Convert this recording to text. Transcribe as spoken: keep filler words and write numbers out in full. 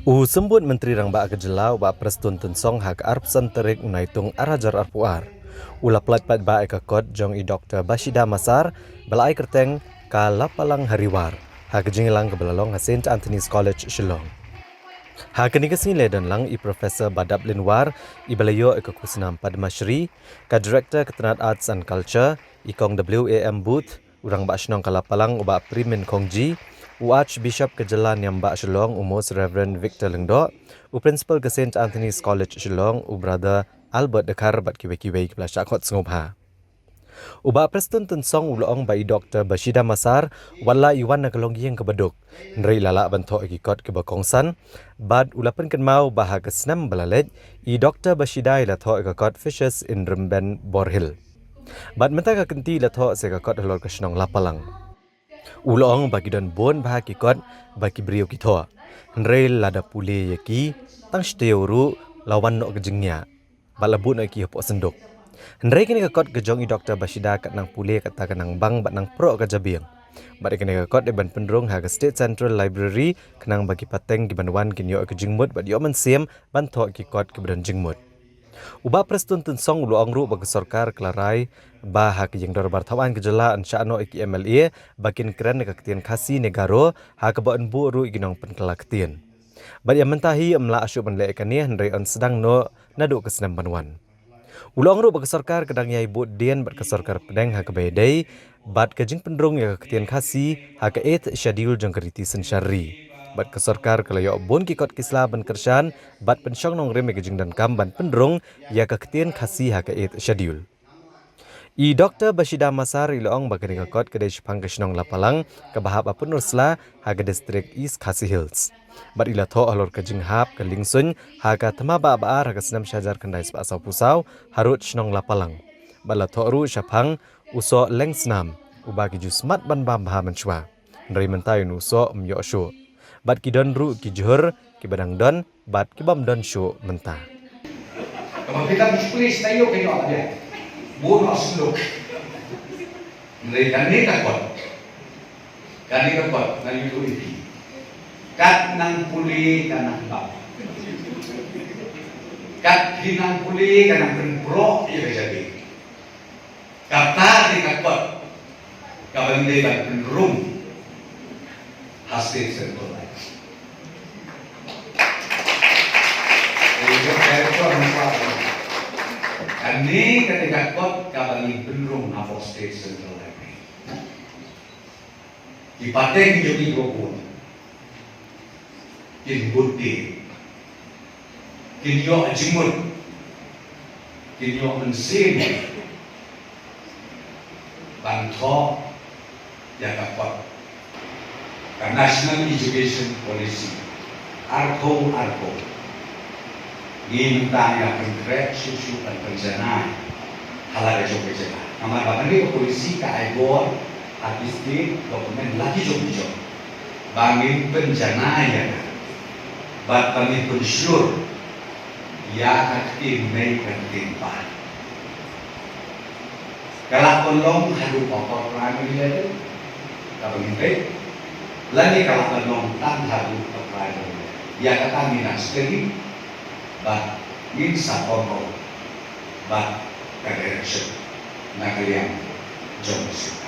U Symbud Myntri Rangbah ka Jylla, u Bah Prestone Tynsong, ha ka arphew san tarik u Naitung arhajar arphew ar, u la pyllait paidbah ïa ka kot jong i Doktor Bashida Massar, ba la ai kyrteng ka Lapalang Hariwar, ha ka jingïalang kaba la long ha Saint Anthony's College, Shillong. Ha kane ka sngi la ïadon lang i Professor Badaplin War, iba la ïoh ïa ka khusnam Padma Shri, ka Director ka tnad Arts and Culture, i Kong W A M Booth, u Rangbah Shnong ka Lapalang u Bah Premin Khongji, u Archbishop ka Jylla Niam Bah Shillong u Most Reverend Victor Lyngdoh, u Principal ka Saint Anthony's College, Shillong u Brother Albert Dkhar, bad kiwei kiwei kiba la shah khot sngewbha. U Bah Prestone Tynsong u la ong ba i Doktor Bashida Massar, wat la i wan na ka longïing kaba duk, hynrei i la lah ban thoh ïa ki kot kiba kongsan, bad u la pynkynmaw ba ha ka snem ba la leit, i Doktor Bashida i la thoh ïa ka kot Fishes in Rymben Borhill. Bad mynta ka kynti i la thoh sa ïa ka kot halor ka shnong Lapalang. U la ong ba ki don bun bha ki kot ba ki briew ki thoh, hynrei lada pule ïa ki, tang shi taïew ruh la wan noh ka jingñiah, bad la buh noh ïa ki hapoh synduk. Hynrei kane ka kot ka jong i Doktor Bashida ka nang pule, kata ka nang bang bad nang proh ka jabieng. Bad ïa kane ka kot dei ban pynrung ha ka State Central Library, khnang ba ki pateng kiban wan kin ïoh ïa ka jingmut bad ïoh mynsiem ban thoh ïa ki kot kiba don jingmut. U Bah Prestone Tynsong u la ong ruh ba ka sorkar ka la rai ba ha ka Ïing Dorbar Thaw Aiñ ka Jylla yn shah noh ïa ki M L A ba kin kren ïa ka ktien Khasi ne Garo, ha kaba yn buh ruh ïa ki nongpynkylla ktien. Bad ïa mynta hi ym lah shuh ban leh ïa kane, hynrei yn sdang noh naduh ka snem ban wan. U la ong ruh ba ka sorkar ka dang ïai bud dien bad ka sorkar pdeng ha kaba ïadei bad ka jingpynrung ïa ka ktien Khasi ha ka Eighth Schedule jong ka riti synshar ri. Bad ka sorkar ka la ïoh bun ki kot ki sla ban kyrshan bad pynshong nongrim ïa ka jingdonkam ban pynrung ïa ka ktien Khasi ha ka Eighth Schedule. I Doktor Bashida Massar i la ong ba kane ka kot ka dei shaphang ka shnong Lapalang, kaba hap ha Pynursla, ha ka distrik East Khasi Hills. Bad i la thoh halor ka jinghap ka liengsuiñ ha ka thma ba ar ha ka snem shihajar khyndai spah sawphew saw, harud shnong Lapalang. Bad la thoh ruh shaphang u soh leng snam, uba ki ju smat ban bam bha mynshuwa, hynrei mynta ïa une u soh ym ïoh shuh. Bad ki don ruh ki jhur kiba dang don bad kibym don shuh mynta. Kaba phi tang shu pule shi taïew ka ïoh ka biang. Bun noh shluk. Hynrei kane ka kot, kane ka kot nga ïathuh ïa phi, kat nang pule ka nang bam. Kat phi nang pule ka nang pynproh ïa ka jabieng. Kata ka dei ka kot kaba ngi dei ban pynrung ha State Central Library. Kane ka dei ka kot kaba ngi pynrung hapoh State Central Library. Ki pateng jong ngi kiba bun kin bud dien, kin ïoh jingmut, kin ïoh mynsiem ban thoh ïa ka kot. Ka National Education Policy arphew arphew. Ngi mynta ngi la pynkhreh shuh shuh ban pynjanai ha la ka jong ka jylla. Namar ba kane ka polisi ka ai bor ha ki state government la ki jong ki jong ba ngin pynjanai ïa ka bad ba ngin pynshlur ïa ka ktien mei ka ktien kpa. Ka lah ban long haduh upper primary level kaba ngin peit, lane ka lah ban long tang haduh upper primary level. Ïa kata ngin nang study bad ngin sa pynrung bad ka direction na ka liang jong ka state.